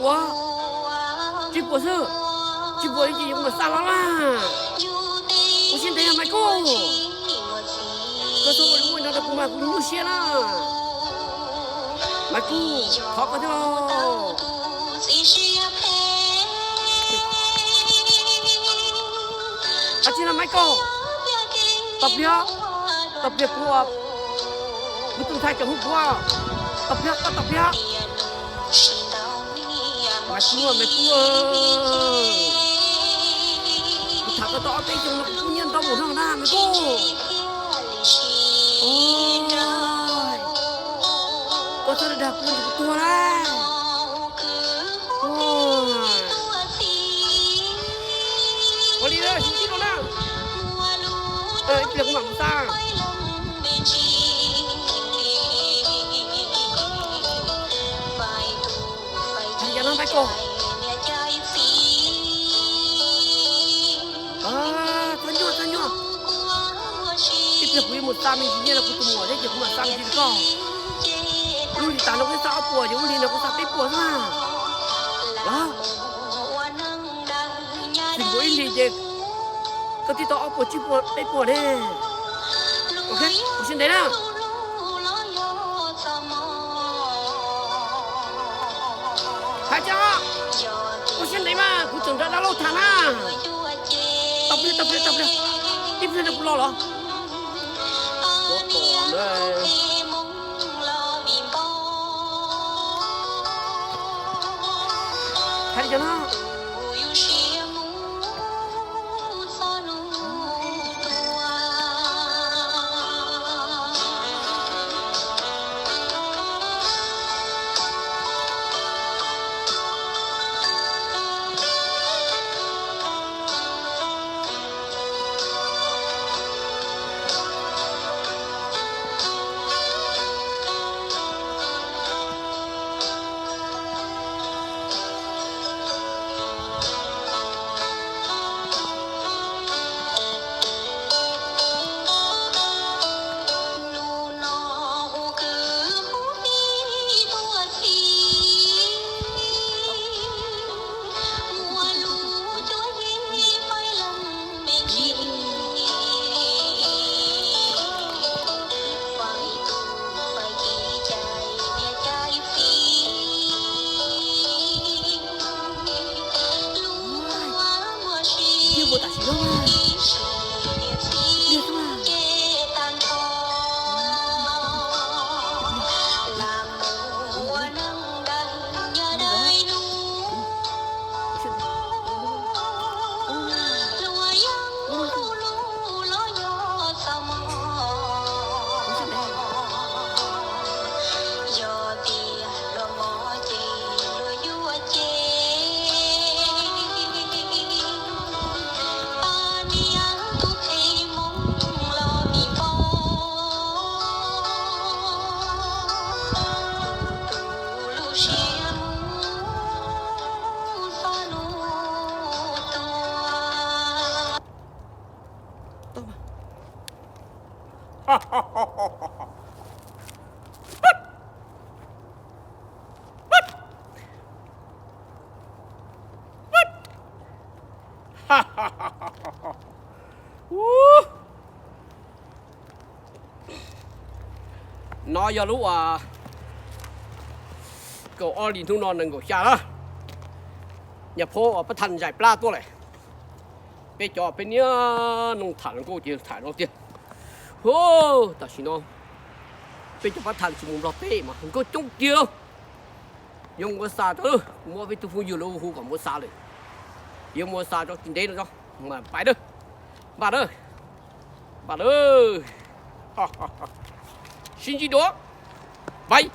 Ua, tsib puas xwb, tsib puas ces yuav mam xa los na. Ua siab ntev Maiv Kub, koj txhob ua li ua no rau kuv mas kuv nyuaj siab na. Maiv Kub, thov koj thiab los. Ab tsi no Maiv Kub, tos pliag, tos pliag kuv, kuv tus ntxhais tseem hu kuv, tos pliag koj tos pliag. Maiv Kub, Maiv Kub, kuv tham koj tau ob peb xyoos no kuv kub nyiaj ntau mus no na Maiv Kub. Koj txhob dag kuv, kuv tuag na. Ua li sib ntsib dua na. Ib pliag kuv mam mus xa. Yog no Maiv Kub, txhob nyuaj txhob nyuaj. Ib pliag kuv yuav mus xa me ntsis nyiaj rau kuv tus muam thiab ces kuv mam xa me ntsis rau koj. Lub hlis tas no kuv xa ob puas ces lub hlis no kuv xa peb puas xwb na. Los, tsis nkaus ib hlis ces koj twb tau ob puas tsib puas peb puas ne. Ok, ua siab ntev na. Hais tias ua siab ntev mas kuv tseem nrog dab laug tham na. Tau pliag, tau pliag, tau pliag. Ib pliag no kuv los los. Hais li cas no? Tam sim no, No yog lub uas kaum ob hlis hnub no nees nkaum xya na, nyuam phauj uas pab thaj zais plab tuaj lawm. Peb cov peb niaj hnub tham hluas nkauj ces tham no tiag. Tam sim no peb cov pab thaj tsis mus Nplog teb mas hluas nkauj coob tiag lauj. Yuav mus ua xa rau, kuv muaj peb tug phooj ywg lawv hu kom mus ua xa lawm. Yuav mus ua xa rau tsis ntev no tso, mas pais dawb. Npaj dawb, npaj dawb. Sib ntsib dua, pais.